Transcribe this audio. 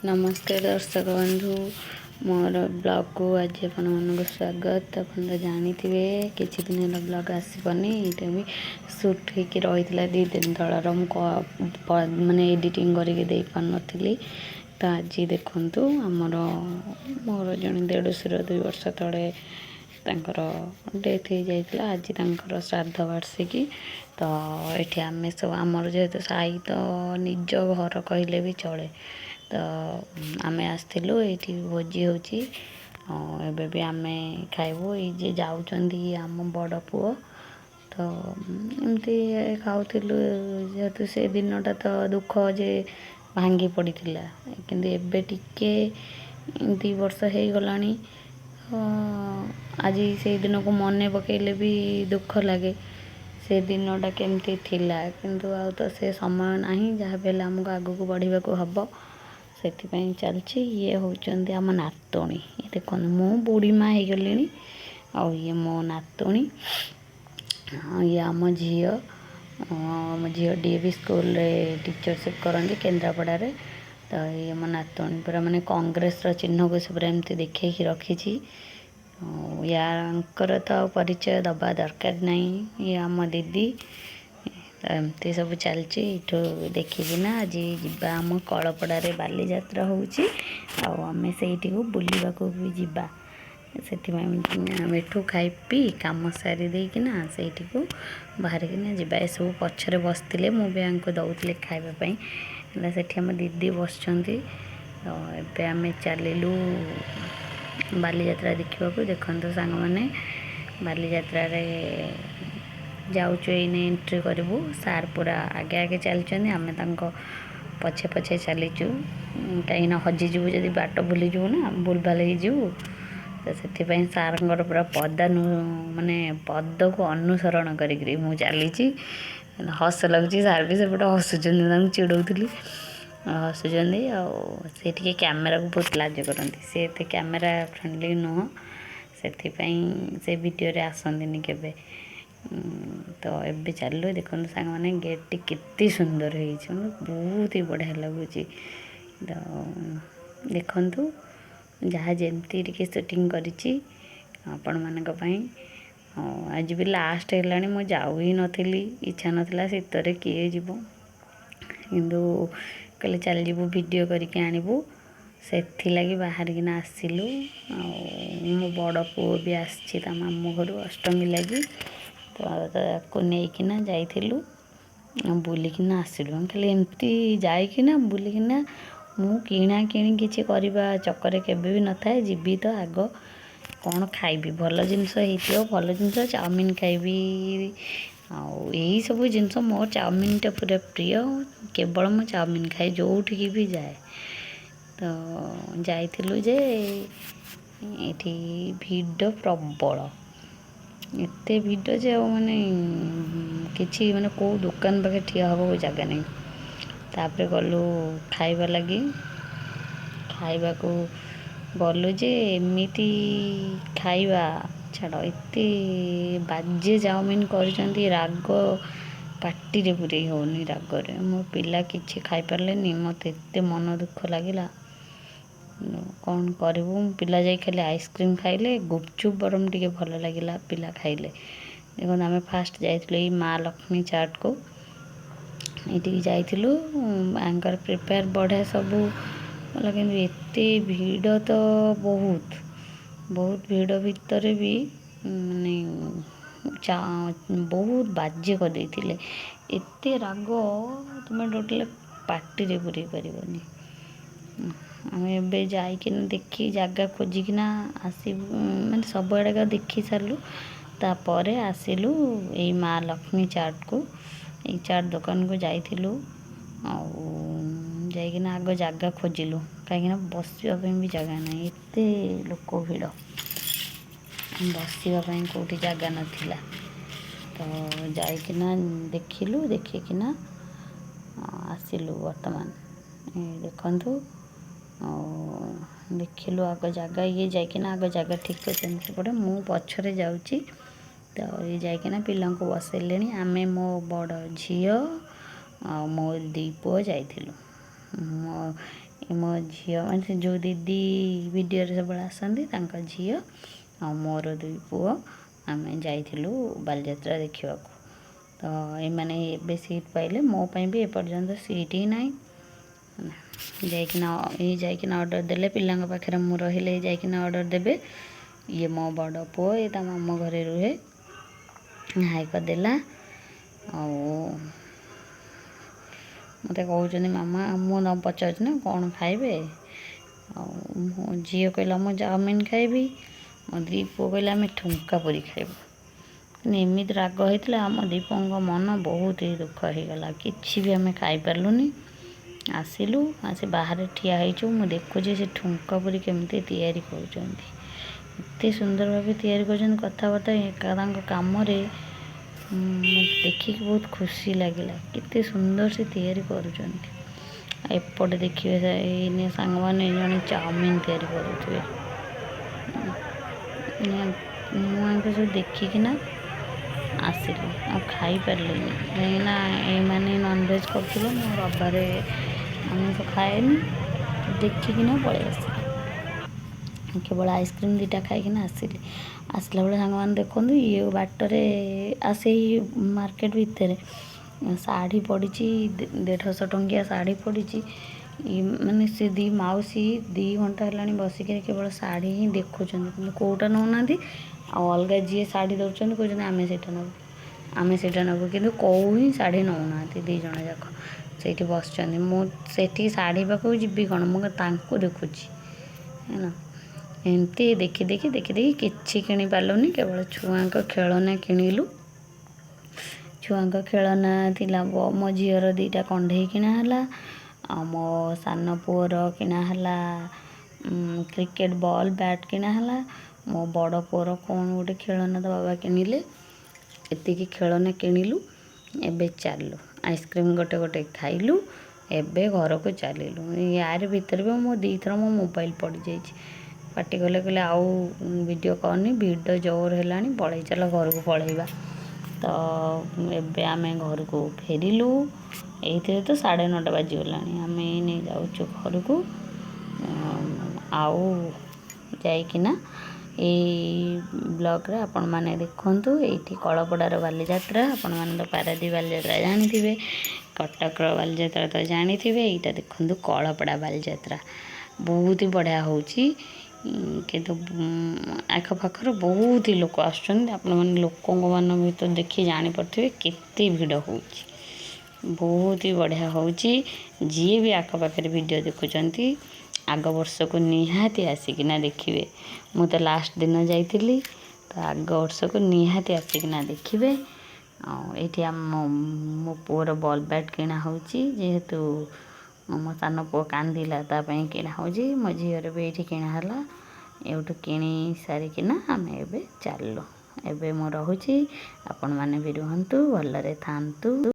ନମସ୍କାର ଦର୍ଶକ ବନ୍ଧୁ, ମୋର ବ୍ଲଗ୍କୁ ଆଜି ଆପଣମାନଙ୍କୁ ସ୍ୱାଗତ। ଆପଣ ତ ଜାଣିଥିବେ, କିଛି ଦିନ ହେଲା ବ୍ଲଗ୍ ଆସିବନି। ଏଇଟା ବି ସୁଟ୍ ହେଇକି ରହିଥିଲା 2 ଦିନ ତଳର, ମୁଁ ମାନେ ଏଡ଼ିଟିଂ କରିକି ଦେଇପାରୁନଥିଲି। ତ ଆଜି ଦେଖନ୍ତୁ, ଆମର ମୋର ଜଣେ ଦେଢ଼ଶୁର 2 ବର୍ଷ ତଳେ ତାଙ୍କର ଡେଥ୍ ହେଇଯାଇଥିଲା। ଆଜି ତାଙ୍କର ଶ୍ରାଦ୍ଧ ବାର୍ଷିକୀ। ତ ଏଠି ଆମେ ସବୁ, ଆମର ଯେହେତୁ ସାହି, ତ ନିଜ ଘର କହିଲେ ବି ଚଳେ, ତ ଆମେ ଆସିଥିଲୁ। ଏଇଠି ଭୋଜି ହେଉଛି, ଏବେ ବି ଆମେ ଖାଇବୁ। ଏଇ ଯେ ଯାଉଛନ୍ତି ଆମ ବଡ଼ ପୁଅ। ତ ଏମିତି ଖାଉଥିଲୁ, ଯେହେତୁ ସେ ଦିନଟା ତ ଦୁଃଖ ଯେ ଭାଙ୍ଗି ପଡ଼ିଥିଲା, କିନ୍ତୁ ଏବେ ଟିକେ 2 ବର୍ଷ ହେଇଗଲାଣି। ଆଜି ସେଇ ଦିନକୁ ମନେ ପକାଇଲେ ବି ଦୁଃଖ ଲାଗେ, ସେ ଦିନଟା କେମିତି ଥିଲା। କିନ୍ତୁ ଆଉ ତ ସେ ସମୟ ନାହିଁ, ଯାହା ବି ହେଲେ ଆମକୁ ଆଗକୁ ବଢ଼ିବାକୁ ହେବ, ସେଥିପାଇଁ ଚାଲିଛି। ଇଏ ହେଉଛନ୍ତି ଆମ ନାତୁଣୀ। ଦେଖନ୍ତୁ, ମୁଁ ବୁଢ଼ୀ ମା ହେଇଗଲିଣି, ଆଉ ଇଏ ମୋ ନାତୁଣୀ, ଇଏ ଆମ ଝିଅ। ଆମ ଝିଅ ଡି ଏ ଭି ସ୍କୁଲରେ ଟିଚରସିପ୍ କରନ୍ତି କେନ୍ଦ୍ରାପଡ଼ାରେ। ତ ଇଏ ମୋ ନାତୁଣୀ, ପୁରା ମାନେ କଂଗ୍ରେସର ଚିହ୍ନକୁ ସେ ପୁରା ଏମିତି ଦେଖେଇକି ରଖିଛି। ଆଉ ୟାଙ୍କର ତ ଆଉ ପରିଚୟ ଦେବା ଦରକାର ନାହିଁ, ଇଏ ଆମ ଦିଦି। ତ ଏମିତି ସବୁ ଚାଲିଛି। ଏଇଠୁ ଦେଖିକିନା ଆଜି ଯିବା, ଆମ କଳପଡ଼ାରେ ବାଲିଯାତ୍ରା ହେଉଛି, ଆଉ ଆମେ ସେଇଠିକୁ ବୁଲିବାକୁ ବି ଯିବା। ସେଥିପାଇଁ ଆମେ ଏଠୁ ଖାଇ ପିଇ କାମ ସାରି ଦେଇକିନା ସେଇଠିକୁ ବାହାରିକିନା ଯିବା। ଏସବୁ ପଛରେ ବସିଥିଲେ, ମୁଁ ବି ୟାଙ୍କୁ ଦେଉଥିଲି ଖାଇବା ପାଇଁ। ହେଲା, ସେଠି ଆମ ଦିଦି ବସିଛନ୍ତି। ତ ଏବେ ଆମେ ଚାଲିଲୁ ବାଲିଯାତ୍ରା ଦେଖିବାକୁ। ଦେଖନ୍ତୁ ସାଙ୍ଗମାନେ, ବାଲିଯାତ୍ରାରେ ଯାଉଛୁ, ଏଇନେ ଏଣ୍ଟ୍ରି କରିବୁ। ସାର୍ ପୁରା ଆଗେ ଆଗେ ଚାଲିଛନ୍ତି, ଆମେ ତାଙ୍କ ପଛେ ପଛେ ଚାଲିଛୁ, କାହିଁକିନା ହଜିଯିବୁ ଯଦି, ବାଟ ଭୁଲିଯିବୁ ନା, ଭୁଲଭାଲ ହେଇଯିବୁ। ତ ସେଥିପାଇଁ ସାର୍ଙ୍କର ପୁରା ପଦାନୁ ମାନେ ପଦକୁ ଅନୁସରଣ କରିକିରି ମୁଁ ଚାଲିଛି। ହସ ଲାଗୁଛି, ସାର୍ ବି ସେପଟେ ହସୁଛନ୍ତି, ତାଙ୍କୁ ଚିଡ଼ଉଥିଲି, ହସୁଛନ୍ତି। ଆଉ ସେ ଟିକେ କ୍ୟାମେରାକୁ ବହୁତ ଲାଜ କରନ୍ତି, ସେ ଏତେ କ୍ୟାମେରା ଫ୍ରେଣ୍ଡଲି ନୁହଁ, ସେଥିପାଇଁ ସେ ଭିଡ଼ିଓରେ ଆସନ୍ତିନି କେବେ। ତ ଏବେ ଚାଲିଲୁ। ଦେଖନ୍ତୁ ସାଙ୍ଗମାନେ, ଗେଟ୍ଟି କେତେ ସୁନ୍ଦର ହେଇଛି, ମାନେ ବହୁତ ହି ବଢ଼ିଆ ଲାଗୁଛି। ତ ଦେଖନ୍ତୁ, ଯାହା ଯେମିତି ଟିକେ ସୁଟିଂ କରିଛି ଆପଣମାନଙ୍କ ପାଇଁ। ଆଉ ଆଜି ବି ଲାଷ୍ଟ ହେଲାଣି, ମୁଁ ଯାଉ ହିଁ ନଥିଲି, ଇଚ୍ଛା ନଥିଲା, ଶୀତରେ କିଏ ଯିବ, କିନ୍ତୁ କହିଲେ ଚାଲିଯିବୁ, ଭିଡ଼ିଓ କରିକି ଆଣିବୁ, ସେଥିଲାଗି ବାହାରିକିନା ଆସିଲୁ। ଆଉ ମୋ ବଡ଼ ପୁଅ ବି ଆସିଛି ତା ମାମୁଁ ଘରୁ ଅଷ୍ଟମୀ ଲାଗି, ତ ତାକୁ ନେଇକିନା ଯାଇଥିଲୁ, ବୁଲିକିନା ଆସିଲୁ। ଖାଲି ଏମିତି ଯାଇକିନା ବୁଲିକିନା, ମୁଁ କିଣା କିଣି କିଛି କରିବା ଚକରେ କେବେ ବି ନଥାଏ। ଯିବି ତ ଆଗ କ'ଣ ଖାଇବି, ଭଲ ଜିନିଷ ହେଇଥିବ, ଭଲ ଜିନିଷ ଚାଉମିନ ଖାଇବି, ଆଉ ଏଇସବୁ ଜିନିଷ। ମୋ ଚାଉମିନଟା ପୁରା ପ୍ରିୟ, କେବଳ ମୁଁ ଚାଉମିନ ଖାଏ ଯେଉଁଠିକି ବି ଯାଏ। ତ ଯାଇଥିଲୁ ଯେ ଏଠି ଭିଡ଼ ପ୍ରବଳ, ଏତେ ଭିଡ଼ ଯେ ଆଉ ମାନେ କିଛି ମାନେ କେଉଁ ଦୋକାନ ପାଖରେ ଠିଆ ହେବାକୁ ଜାଗା ନାହିଁ। ତାପରେ ଗଲୁ ଖାଇବା ଲାଗି। ଖାଇବାକୁ ଗଲୁ ଯେ ଏମିତି ଖାଇବା ଛାଡ଼, ଏତେ ବାଜେ ଚାଉମିନ କରିଛନ୍ତି, ରାଗ ପାଟିରେ ପୁରେଇ ହେଉନି ରାଗରେ। ମୋ ପିଲା କିଛି ଖାଇପାରିଲେନି, ମୋତେ ଏତେ ମନ ଦୁଃଖ ଲାଗିଲା, କ'ଣ କରିବୁ। ପିଲା ଯାଇ ଖାଲି ଆଇସ୍କ୍ରିମ୍ ଖାଇଲେ, ଗୁପଚୁପ୍ ବରଂ ଟିକେ ଭଲ ଲାଗିଲା, ପିଲା ଖାଇଲେ। ଦେଖନ୍ତୁ, ଆମେ ଫାଷ୍ଟ ଯାଇଥିଲୁ ଏଇ ମା ଲକ୍ଷ୍ମୀ ଚାଟ୍କୁ, ଏଇଠିକି ଯାଇଥିଲୁ। ୟାଙ୍କର ପ୍ରିପେୟାର ବଢ଼ିଆ ସବୁ ଭଲ, କିନ୍ତୁ ଏତେ ଭିଡ଼ ତ ବହୁତ ବହୁତ ଭିଡ଼ ଭିତରେ ବି ମାନେ ବହୁତ ବାଜେ କରିଦେଇଥିଲେ। ଏତେ ରାଗ, ତୁମେ ଟୋଟାଲି ପାଟିରେ ପୁରେଇ ପାରିବନି। ଆମେ ଏବେ ଯାଇକିନା ଦେଖି ଜାଗା ଖୋଜିକିନା ଆସିବୁ, ମାନେ ସବୁଆଡ଼େ ଦେଖି ସାରିଲୁ, ତାପରେ ଆସିଲୁ ଏଇ ମା ଲକ୍ଷ୍ମୀ ଚାଟ୍କୁ। ଏଇ ଚାଟ୍ ଦୋକାନକୁ ଯାଇଥିଲୁ, ଆଉ ଯାଇକିନା ଆଗ ଜାଗା ଖୋଜିଲୁ, କାହିଁକିନା ବସିବା ପାଇଁ ବି ଜାଗା ନାହିଁ, ଏତେ ଲୋକ ଭିଡ଼, ବସିବା ପାଇଁ କେଉଁଠି ଜାଗା ନଥିଲା। ତ ଯାଇକିନା ଦେଖିଲୁ, ଦେଖିକିନା ଆସିଲୁ। ବର୍ତ୍ତମାନ ଦେଖନ୍ତୁ, ଆଉ ଦେଖିଲୁ ଆଗ ଜାଗା। ଇଏ ଯାଇକିନା ଆଗ ଜାଗା ଠିକ୍ କରିଛନ୍ତି ସେପଟେ, ମୁଁ ପଛରେ ଯାଉଛି। ତ ଇଏ ଯାଇକିନା ପିଲାଙ୍କୁ ବସେଇଲେଣି। ଆମେ ମୋ ବଡ଼ ଝିଅ ଆଉ ମୋ 2 ପୁଅ ଯାଇଥିଲୁ। ମୋ ମୋ ଝିଅ, ମାନେ ସେ ଯେଉଁ ଦିଦି ଭିଡ଼ିଓରେ ସବୁବେଳେ ଆସନ୍ତି, ତାଙ୍କ ଝିଅ ଆଉ ମୋର ଦୁଇ ପୁଅ, ଆମେ ଯାଇଥିଲୁ ବାଲିଯାତ୍ରା ଦେଖିବାକୁ। ତ ଏମାନେ ଏବେ ସିଟ୍ ପାଇଲେ, ମୋ ପାଇଁ ବି ଏପର୍ଯ୍ୟନ୍ତ ସିଟ୍ ହିଁ ନାହିଁ। ଯାଇକିନା ଏଇ ଯାଇକିନା ଅର୍ଡ଼ର ଦେଲେ। ପିଲାଙ୍କ ପାଖରେ ମୁଁ ରହିଲେ ଯାଇକିନା ଅର୍ଡ଼ର ଦେବେ। ଇଏ ମୋ ବଡ଼ ପୁଅ, ଏ ତା ମାମୁଁ ଘରେ ରୁହେ, ହାଇ କରିଦେଲା। ଆଉ ମୋତେ କହୁଛନ୍ତି ମାମା, ମୁଁ ତାଙ୍କୁ ପଚାରୁଛି ନା କ'ଣ ଖାଇବେ। ଆଉ ମୋ ଝିଅ କହିଲା ମୁଁ ଚାଉମିନ ଖାଇବି, ମୋ ଦୁଇ ପୁଅ କହିଲା ଆମେ ଠୁଙ୍କା ପୁରୀ ଖାଇବୁ। ଏମିତି ରାଗ ହେଇଥିଲା, ଆମ ଦୁଇ ପୁଅଙ୍କ ମନ ବହୁତ ହି ଦୁଃଖ ହେଇଗଲା। କିଛି ବି ଆମେ ଖାଇପାରିଲୁନି। ଆସିଲୁ, ଆସି ବାହାରେ ଠିଆ ହେଇଛୁ। ମୁଁ ଦେଖୁଛି ସେ ଠୁଙ୍କା ପୁରୀ କେମିତି ତିଆରି କରୁଛନ୍ତି, ଏତେ ସୁନ୍ଦର ଭାବେ ତିଆରି କରୁଛନ୍ତି। କଥାବାର୍ତ୍ତା ତାଙ୍କ କାମରେ ମୋତେ ଦେଖିକି ବହୁତ ଖୁସି ଲାଗିଲା, କେତେ ସୁନ୍ଦର ସେ ତିଆରି କରୁଛନ୍ତି। ଆଉ ଏପଟେ ଦେଖିବେ ଏଇନେ ସାଙ୍ଗମାନେ, ଜଣେ ଚାଉମିନ ତିଆରି କରୁଥିବେ। ମୁଁ ଆଙ୍କ ସବୁ ଦେଖିକିନା ଆସିଲି, ଆଉ ଖାଇପାରିଲିନି, କାହିଁକିନା ଏମାନେ ନନଭେଜ୍ କରୁଥିଲେ, ମୁଁ ରବିବାରେ ଆମିଷ ଖାଏନି। ଦେଖିକିନା ପଳେଇ ଆସିଲି, କେବଳ ଆଇସ୍କ୍ରିମ୍ ଦୁଇଟା ଖାଇକିନା ଆସିଲି। ଆସିଲା ବେଳେ ସାଙ୍ଗମାନେ ଦେଖନ୍ତୁ, ଇଏ ବାଟରେ ସେଇ ମାର୍କେଟ ଭିତରେ ଶାଢ଼ୀ ପଡ଼ିଛି, 150 ଟଙ୍କିଆ ଶାଢ଼ୀ ପଡ଼ିଛି। ମାନେ ସେ ଦୁଇ ମାଉସୀ 2 ଘଣ୍ଟା ହେଲାଣି ବସିକିରି କେବଳ ଶାଢ଼ୀ ହିଁ ଦେଖୁଛନ୍ତି, କିନ୍ତୁ କେଉଁଟା ନେଉନାହାନ୍ତି। ଆଉ ଅଲଗା ଯିଏ ଶାଢ଼ୀ ଦେଉଛନ୍ତି, କହୁଛନ୍ତି ଆମେ ସେଇଟା ନେବୁ, ଆମେ ସେଇଟା ନେବୁ, କିନ୍ତୁ କେଉଁ ହିଁ ଶାଢ଼ୀ ନେଉନାହାନ୍ତି। ଦୁଇ ଜଣ ଯାକ ସେଇଠି ବସିଛନ୍ତି। ମୁଁ ସେଠିକି ଶାଢ଼ୀ ପାଖକୁ ଯିବି କ'ଣ, ମୁଁ ତାଙ୍କୁ ଦେଖୁଛି ହେଲା। ଏମିତି ଦେଖି ଦେଖି ଦେଖି ଦେଖି କିଛି କିଣି ପାରିଲୁନି, କେବଳ ଛୁଆଙ୍କ ଖେଳନା କିଣିଲୁ। ଛୁଆଙ୍କ ଖେଳନା ଥିଲା, ମୋ ଝିଅର ଦୁଇଟା କଣ୍ଢେଇ କିଣା ହେଲା, ଆଉ ମୋ ସାନ ପୁଅର କିଣା ହେଲା କ୍ରିକେଟ ବଲ୍ ବ୍ୟାଟ୍ କିଣା ହେଲା, ମୋ ବଡ଼ ପୁଅର କ'ଣ ଗୋଟେ ଖେଳନା ତା ବାବା କିଣିଲେ। ଏତିକି ଖେଳନା କିଣିଲୁ। ଏବେ ଚାଲିଲୁ, ଆଇସ୍କ୍ରିମ୍ ଗୋଟେ ଗୋଟେ ଖାଇଲୁ, ଏବେ ଘରକୁ ଚାଲିଲୁ। ୟାରି ଭିତରେ ବି ମୁଁ ଦୁଇଥର ମୋ ମୋବାଇଲ ପଡ଼ିଯାଇଛି। ପାଟି କଲେ, କହିଲେ ଆଉ ଭିଡ଼ିଓ କରନି, ଭିଡ଼ ଜୋର ହେଲାଣି, ପଳେଇ ଚାଲ, ଘରକୁ ପଳେଇବା। ତ ଏବେ ଆମେ ଘରକୁ ଫେରିଲୁ। ଏଇଥିରେ ତ 9:30 ବାଜିଗଲାଣି। ଆମେ ଏଇନେ ଯାଉଛୁ ଘରକୁ। ଆଉ ଯାଇକିନା ଏଇ ବ୍ଲଗ୍ରେ ଆପଣମାନେ ଦେଖନ୍ତୁ ଏଇଠି କଳପଡ଼ାର ବାଲିଯାତ୍ରା। ଆପଣମାନେ ତ ପାରାଦ୍ୱୀପ ବାଲିଯାତ୍ରା ଜାଣିଥିବେ, କଟକର ବାଲିଯାତ୍ରା ତ ଜାଣିଥିବେ। ଏଇଟା ଦେଖନ୍ତୁ କଳପଡ଼ା ବାଲିଯାତ୍ରା, ବହୁତ ହି ବଢ଼ିଆ ହେଉଛି। କିନ୍ତୁ ଆଖପାଖରୁ ବହୁତ ହି ଲୋକ ଆସୁଛନ୍ତି। ଆପଣମାନେ ଲୋକଙ୍କ ମାନଙ୍କ ଭିତରେ ଦେଖି ଜାଣିପାରୁଥିବେ କେତେ ଭିଡ଼ ହେଉଛି। ବହୁତ ହି ବଢ଼ିଆ ହେଉଛି। ଯିଏ ବି ଆଖପାଖରେ ଭିଡ଼ିଓ ଦେଖୁଛନ୍ତି, ଆଗ ବର୍ଷକୁ ନିହାତି ଆସିକିନା ଦେଖିବେ। ମୁଁ ତ ଲାଷ୍ଟ ଦିନ ଯାଇଥିଲି, ତ ଆଗ ବର୍ଷକୁ ନିହାତି ଆସିକିନା ଦେଖିବେ। ଆଉ ଏଇଠି ଆମ ମୋ ପୁଅର ବଲ୍ ବ୍ୟାଟ୍ କିଣା ହେଉଛି, ଯେହେତୁ ମୋ ସାନ ପୁଅ କାନ୍ଦିଲା, ତା ପାଇଁ କିଣା ହେଉଛି। ମୋ ଝିଅର ବି ଏଇଠି କିଣା ହେଲା। ଏଇଠୁ କିଣି ସାରିକିନା ଆମେ ଏବେ ଚାଲିଲୁ। ଏବେ ମୁଁ ରହୁଛି, ଆପଣମାନେ ବି ରୁହନ୍ତୁ, ଭଲରେ ଥାଆନ୍ତୁ।